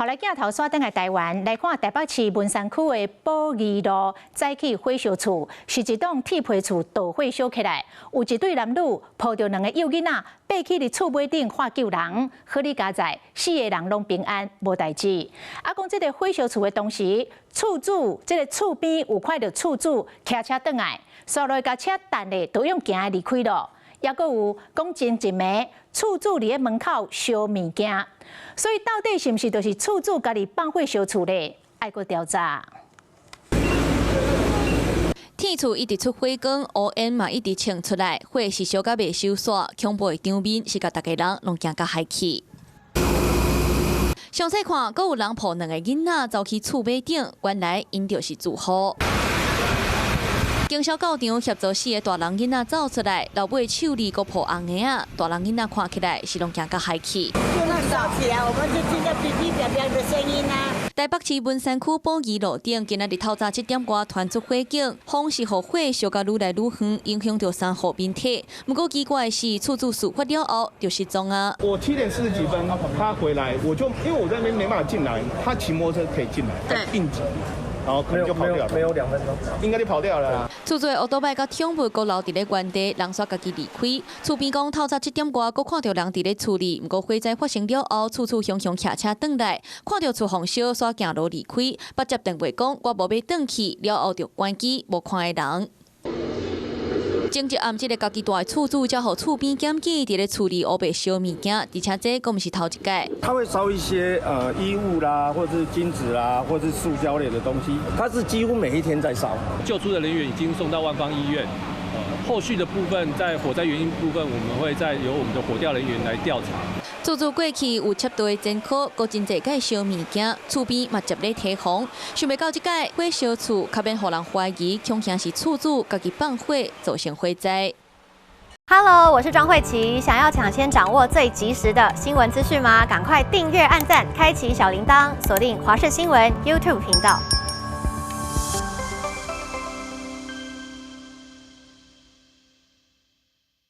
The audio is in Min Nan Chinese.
來鏡頭煞轉來台灣來看台北市文山區的寶儀路早起火燒厝，是一棟鐵皮厝著火燒起來，有一對男女抱著兩个幼囡仔，爬起佇厝尾頂喊救人，好佳哉，四个人攏平安無代誌。啊，講這个火燒厝的當時，厝主這个厝邊有看著厝主騎車轉來，煞來共車擲咧，就用行的離開咯。抑閣有講前一暝厝主佇咧門口燒物件，所以到底是毋是就是厝主家己放火燒厝咧？愛閣調查。鐵厝一直出火光，烏煙嘛一直衝出來，火是燒甲袂收煞，恐怖的場面是共逐家人攏驚甲害去。詳細看，閣有人抱兩个囡仔走去厝尾頂，原來𪜶就是住戶。警消到場協助四个大人囡仔走出來，老尾手裡閣抱紅嬰仔，大人囡仔看起來是攏驚甲害去。就那燒起來，我們就聽到嗶嗶啪啪的聲音啊。台北市文山區寶儀路頂，今仔日透早7點外傳出火警，風是予火燒甲愈來愈遠，影響著三戶民宅。毋過奇怪的是，厝主事發了後就失蹤啊。我7點40幾分他回來，我就因為我在那邊沒辦法進來，他騎摩托車可以進來，對，應急。然後可能就跑掉了，沒有2分鐘，應該就跑掉了啦。厝主的歐多拜佮寵物閣留佇咧原地，人煞家己離開。厝邊講透早7點外，閣看著人佇咧厝裡，毋過火災發生了後，厝主雄雄騎車轉來，看著厝予燒，煞行路離開。捌接電話講我無欲轉去，了後就關機，無看的人。前一暗，這个家己蹛的厝主才予厝邊檢舉，佇咧厝裡烏白燒物件，而且這閣毋是頭一擺。他會燒一些衣物啦，或是金紙啦，或是塑膠類的東西，他是幾乎每一天在燒。救出的人員已經送到萬芳醫院，後續的部分在火災原因部分，我們會再由我們的火調人員來調查。厝主過去有插隊前科，閣真濟擺燒物件，厝邊嘛捷咧提防。想袂到這擺火燒厝，較免予人懷疑，恐驚是厝主家己放火造成火災。 Hello，我是莊慧琪，想要搶先掌握最及時的新聞資訊嗎？趕快訂閱、按讚、開啟小鈴鐺，鎖定華視新聞 YouTube 頻道。